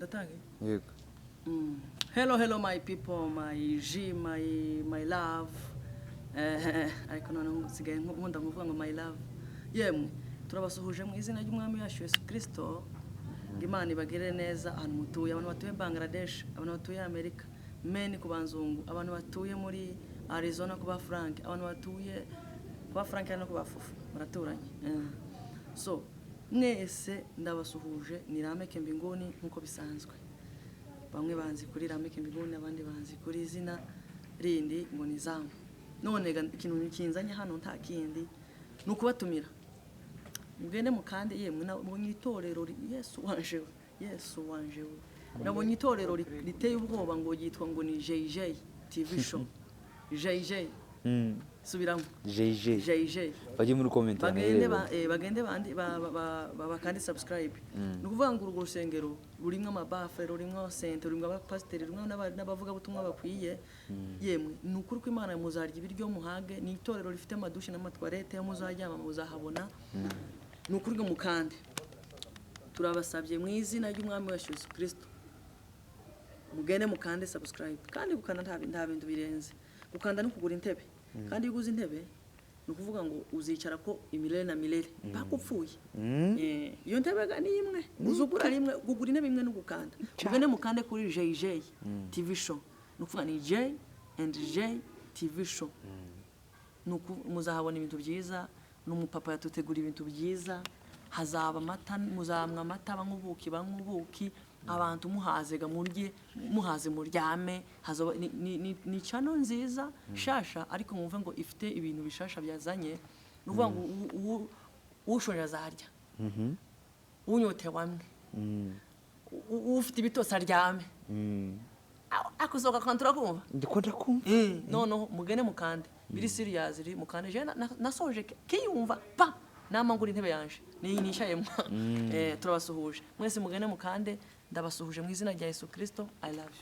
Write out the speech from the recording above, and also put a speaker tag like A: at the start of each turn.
A: Ndatangiye.
B: Yego.
A: Hello, hello, my people, my G, my love. Ariko noneho nsigaye nkunda kuvuga ngo my love. Yemwe, turabasuhuje mu izina ry'Umwami wacu Yesu Kristo. Ngo Imana ibagirire neza ahantu mutuye, abantu batuye Bangladesh, abantu batuye Amerika, Maine ku banzungu, abantu batuye muri Arizona ku ba Frank, abantu batuye ku ba Frank no ku ba Fufu, baraturanye. So, mwese ndabasuhuje, ni Rameke Mbinguni nk'uko bisanzwe. Bamwe banzi kuri Rameke Mbinguni, abandi banzi kuri izina rindi ngo ni Zamu. None ga ikintu kinzanye hano nta kindi ni ukubatumira mugende mukande. Yemwe, nabonye itorero Yesu wanje we, Yesu wanje we, nabonye itorero riteye ubwoba ngo ryitwa ngo ni JJ TV Show. JJ, subiramo.
B: JJ.
A: JJ.
B: Bajye muri comment.
A: Bagende.
B: Banayirebe.
A: Bagende bandi bakande subscribe. Ni ukuvuga ngo urwo rusengero rurimo amabafure, rurimo sente, rurimo abapasiteri, rurimo n'abavugabutumwa bakwiye. Yemwe, ni ukuri ko Imana, muzarya ibiryo muhage. Ni itorero rifite amadushe n'amatwarete, aho muzaryama muzahabona. Ni ukuri ngo mukande. Turabasabye mu izina ry'Umwami wacu Yesu Kristo, mugende mukande subscribe. Kandi gukanda nta bintu birenze. Gukanda ni kugura intebe, kandi iyo uguze intebe ni ukuvuga ngo uzicara ko imilele na milele mpaka upfuye. Iyo ntebe ga ni imwe uzugura rimwe. Kugura intebe imwe no gukanda. Mugende mukande kuri JJ TV Show, ni ukuvuga ni J and J TV Show. Muzahabona ibintu byiza. Ni umupapa yatutegura ibintu byiza. Hazaba amata, muzamwa amata, banywa ubuki, banywa ubuki. Abantu muhaze ga murye, muhaze muryame. Hazaba ni channel nziza shasha, ariko mwumve ngo ifite ibintu bishasha byazanye. Ni ukuvuga ngo ushonje azarya, unyotewe amwe, ufite ibitotsi aryame, akusohoka akantu, urakumva?
B: Ndiko ndakumva.
A: Noneho mugende mukande, biri serious, mukande. Je nasoje kiyumva pa nama ngura intebe yanje ni nicayemo. Turabasuhuje mwese, mugende mukande. Ndabasuhuje mu izina rya Yesu Kristo. I love you.